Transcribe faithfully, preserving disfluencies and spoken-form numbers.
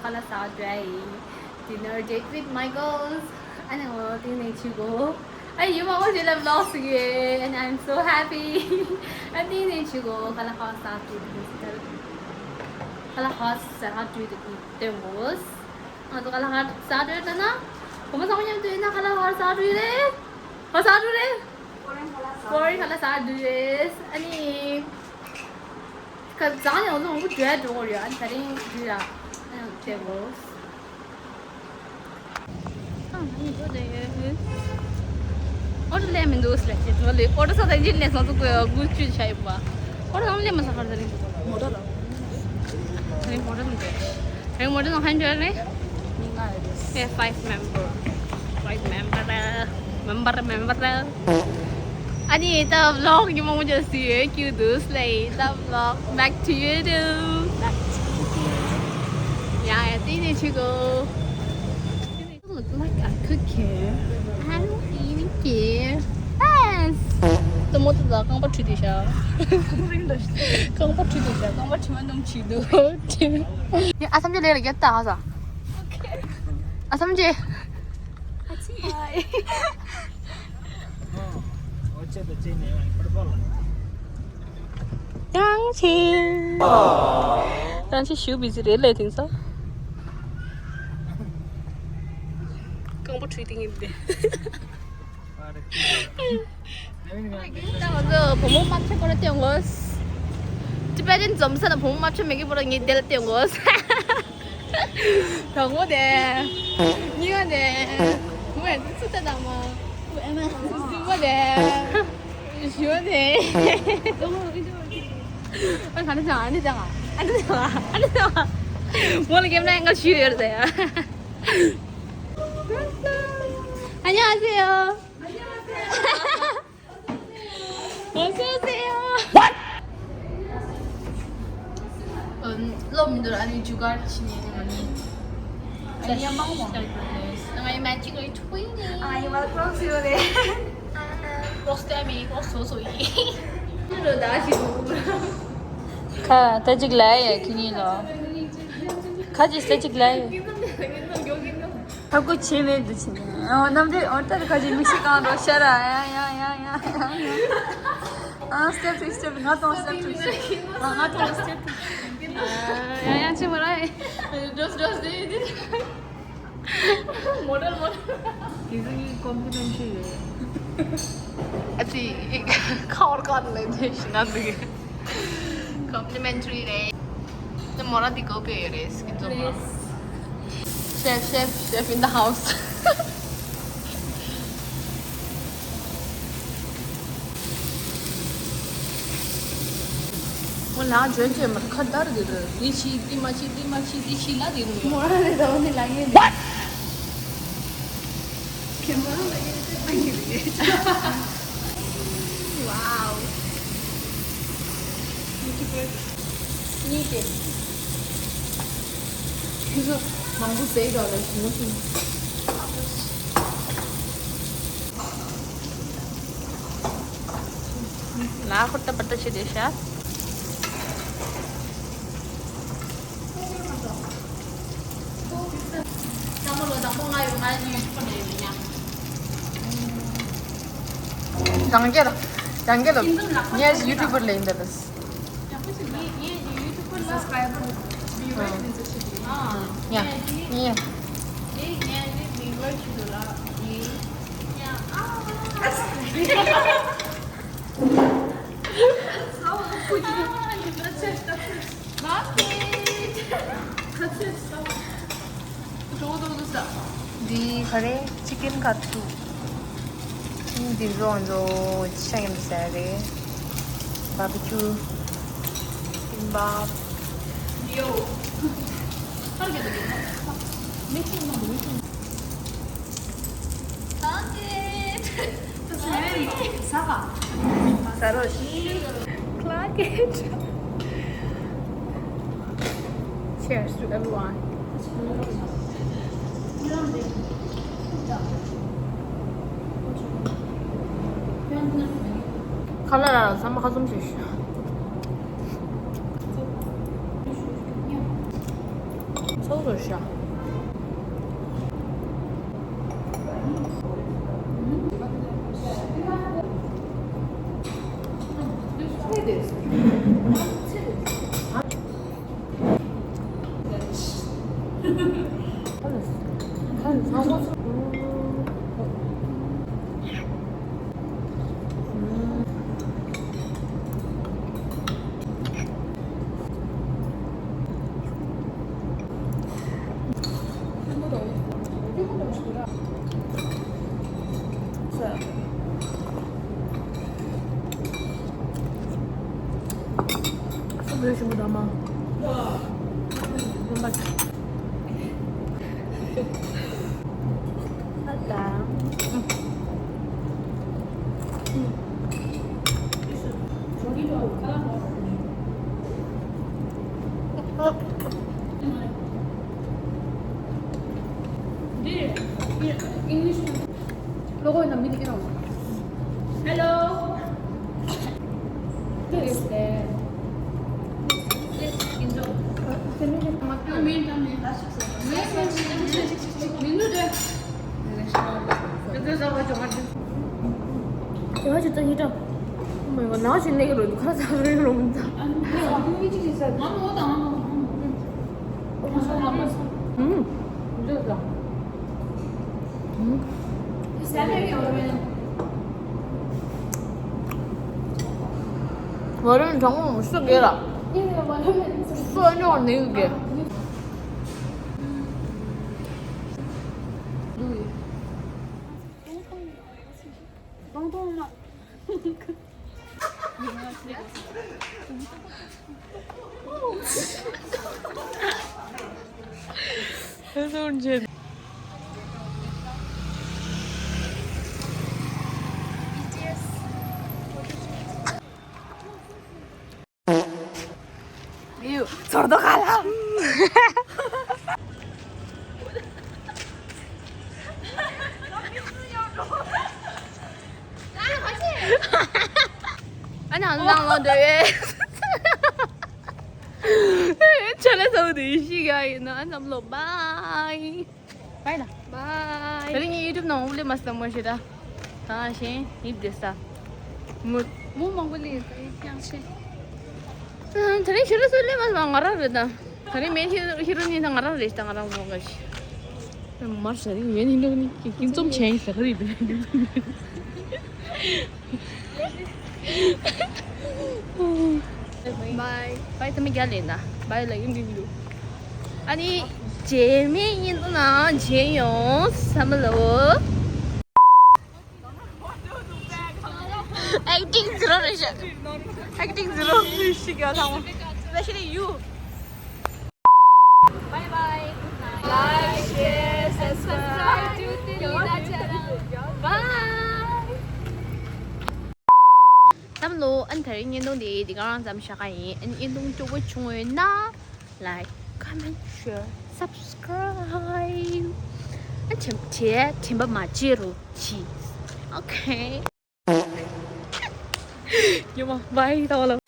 ཁ་ལག་ཟ་འགྲོ་ཡིན། Dinner date with my girls. ཨ་ནི་འོ་དེ་ནས་ཆུ་གོ་ཨ་ཡི་མ་འོ་ཞེ་ལབ་ལོག་སུ་ཡོད། And I'm so happy. ཨ་དེ་ནས་ཆུ་གོ་ཁ་ལག་ཧ་ཟ་འགྲོ་དུས་ཁ་ལག་ཧ་ཟ་འགྲོ་དུས་སྟོན་གོ་ང་ཚོ་ཁ་ལག་ཧ་ཟ་འགྲོ་ད་ན། བུ་མོ་ཚང་མ་མཉམ་དུ་ཡིན་ན་ཁ་ལག་ཧ་ཟ་འགྲོ་རེད། ཧ་ཟ་འགྲོ་རེད། ཀོ་རེན་ཁ་ལག་ཟ་འགྲོ་རེད། ཨ་ནི། ཁ་ཟ་ནས་འོ་ཚོ་འོ་འགྲོ་འགྲོ་གོ་རེད། ཨ་ནི་ད་རིང་འགྲོ་ཡ། ཨ་ནི་དེ་གོ་ཨོ་ཏོ་ལས་མི་འདུག་ཟེར་ཅེས་འགྲོ་ལས་ཨོ་ཏོ་ས་དང་ཅི་ནས་སོང་ཚུགས་དགོས་དགུ་བཅུ་ཆ་ཡིན་པ། ཨོ་ཏོ་ལས་མི་ས་ཁར་ཟེར་མོ་ཏོ་ལ། ཨ་ནི་མོ་ཏོ་ལ་འགྲོ། ཨ་ནི་མོ་ཏོ་ནང་ཧན་ཇོ་ནི། མི་ལྔ་ཡོད་རེད། ཨེ་five member. Five member. Member, member. ཨ་ནི་ད་vlog ཉི་མ་མོ་ཅོ་སི་ཡོད་ཀྱུ་དུ་སླེ་ད་vlog back to you do. Back to you. Yeah, yeah, དེ་ནས་ཆུ་གོ Look like I could care. I don't even care. Yes. དེ་མོ་དེ་ལ་རྐང་པ་འཁྲུད་དེ་ཤག་རྐང་པ་འཁྲུད་དེ་ཤག་རྐང་པ་དྲི་མ་འདུམ་བྱེད་འདུག་ཨ་སམ་ཇེ་ལས་ལ་རྒྱབ་ལྟ་ཧ་ས། ཨ་སམ་ཇེ། ཨ་ཙི། ཡང་ཆེ། ཡང་ཆེ་ཞུ་བི་ཟི་རེད་ལས་དེང་སང་། རྐང་པ་འཁྲུད་དེ་ཡིན་ཏེ། ད་ང་ཚོ་བུ་མོ་མ་ཆེ་ཁོ་ར་སྟོན་གོ Tibetan འཛོམས་ས་ན་བུ་མོ་མ་ཆེ་མེད་ཀི་པོ་ར་ངས་དེ་ལ་སྟོན་གོ་དང་པོ་དེ། གཉིས་པ་དེ། ངོས་སུ་ད་དང་མ། གསུམ་པ་དེ། བཞི་པ་དེ། ཨ་ག་ནས་ཅང་ཨ་ནི་ཅང་ཨ་ནི་ཅང་ཨ་ནི་ཅང་། མོ་ལ་སྐྱེམས་ན་ཨང་ཀ་ཞུས་ཡོད་རེད་ཟེར་ཡ། 안녕하세요. 어서 오세요. What? ཨུམ། སློབ་མི་འདུག་ཨ་ནི་ཇུ་གར་ཕྱིན་ནས་ཨ་ནི། ཨ་ཡ་མང་མོ། ང་ཡི་magical twinning. ཨ་ཡི་མ་ཀྲོག་སི་ཡོད་རེད། ཀྲོག་སི་མི་ཀྲོག་སོ་སོ་ཡི། ཁ་ད་ཅིག་ལ་ཡ་ཁྱི་ཉིན་ལོ། ཁ་ཅིག་ད་ཅིག་ལ་ཡ། ཧ་གོ་ཆེ་མེད་དུ་ཕྱིན། ཨོ་རྣམ་འགྲེལ་ཨོ་ཏར་ཁ་ཅིག་མི་ཤི་གང་རོ་ཤ་ར་ཡ་ཡ་ཡ་ཡ་ཡ། ཨ་step two step ང་དང་step two step ང་དང་step two ཡ་ཡ་ཅི་མ་ར་ཡ། Just just དེ་དེ། མོ་ཌལ་མོ་ཌལ། དེ་ཚོ་གཉིས་complimentary ཡོད། ཨ་ཙི། ཁ་བོར་ཀ་ལ་དེ་ཤི་ན་འདུག complimentary རེད། དེ་མོ་ར་དེ་གོ་པེ་ཡོད་རེད་སྐྱིད་ཚོ་མོ་ར། Chef, chef, chef in the house. ཨོ་ལགས་འཇོན་ཇོན་མར་ཁ་བརྡར་དེ་རུ་འདི་ཕྱི་འདི་མ་ཕྱི་འདི་མ་ཕྱི་འདི་ཕྱི་ལ་དེ་རུ་ཡོད། མོ་རང་རེད་ད་འོ་ནི་ལ་ངས་འདི། ཁྱེད་མོ་རང་ལ་ངས་ལྟ་ཡི་རེད། Wow. གཉིས་ཏེ། ཁྱེད་ཚོ་མང་པོ་ཟས་འགྲོ་ལ་ཞིམ་པོ་ཞིམ། ལ་ཧུར་ཏ་པར་ཏ་བྱེད་དེ་ཤ། རང་རྒྱལ། རང་རྒྱལ་ལ་ངས་ཡུ་ཊུབ་པར་ལས་འདི་ལ། Subscriber, viewers ནི་ཚོ་ཆེ་གི། ཡ། ངས་ངས་ངས་ནི་viewers ཆེ་དུ་ལ་ཡིན། ཡ། ཨ། འདི་ག་རེ། chicken katsu. འདི་ཚོ་ང་ཚོ་ཅི་ཆ་ཡིན་པ་ཟེར་རེད། barbecue, kimbap. Cheers to everyone. ཁ་ལག་ལ་ཚང་མ་ཁ་ཚུམ་ཞིག་ཞུ། So ཚོར་ཤ། English. Hello. Watermelon གྲང་མོ་སུ་དགེ་ལ། སུ་ཨ་ཉོག་ནི་གི། ཚོར་དོ་ག་ལ། ཨ་ནང་ལ་ལོ་འདོད་ཡེ། ཆ་ལ་ཚ་བོ་དེ་ཤི་ག་ཡིན་ན་ཨ་ནང་ལོ་བཱའི། བཱའི་ལ། བཱའི། དེ་རིང་ངའི་ཡུ་ཊུབ་ནང་ལས་མ་སྟོན་མོ་ཞེ་ད། ད་ཤེས་ཡིབ་དེ་ས། མོ། མོ་མང་པོ་ལས་ཡང་ཤེས། དེ་རིང་ཤི་རུ་སུ་ལས་མ་སོང་ང་རང་རེད་ད། དེ་རིང་མེན་ཤི་ཤི་རུ་ནི་ད་ང་རང་རེད་ད། ང་རང་མོ་ག་ཤི། མར་ཤ་རིང་མེན་ཧིན་རུ་ནི་ཀི་ཀིན་ཙོམ་ཆེན་ཤ་ག་རེད་དེ། བཱའི། བཱའི་ད་མི་རྒྱ་ལས་ན་བཱའི་ལ་ཡིན་འདི་འདུག་ཨ་ནི་རྗེས་མའི་ཉིན་དུ་ན་མཇལ་ཡོང་བསམ་ལོ། Acting zero རེད་ཤག Acting zero ཞིག་ཡོད་ལ། Especially you. Bye bye. Good night. Like, share, subscribe to Tilina channel. Bye. བསམ་ལོ། ཨན་དེ་རིང་བརྙན་ཐུང་འདི་འདི་ག་རང་ཙམ་བཞག་ག་ཡིན། ཨན་བརྙན་ཐུང་སྤྲོ་པོ་བྱུང་ཡོད་ན། Like, comment, share, subscribe. ཨ་ཆེམ་ཆེ་ཆེམ་པ་མ་བརྗེད་རོགས་གྱིས། Okay. ཉི་མ་བཱའི་ད་བ་ལ།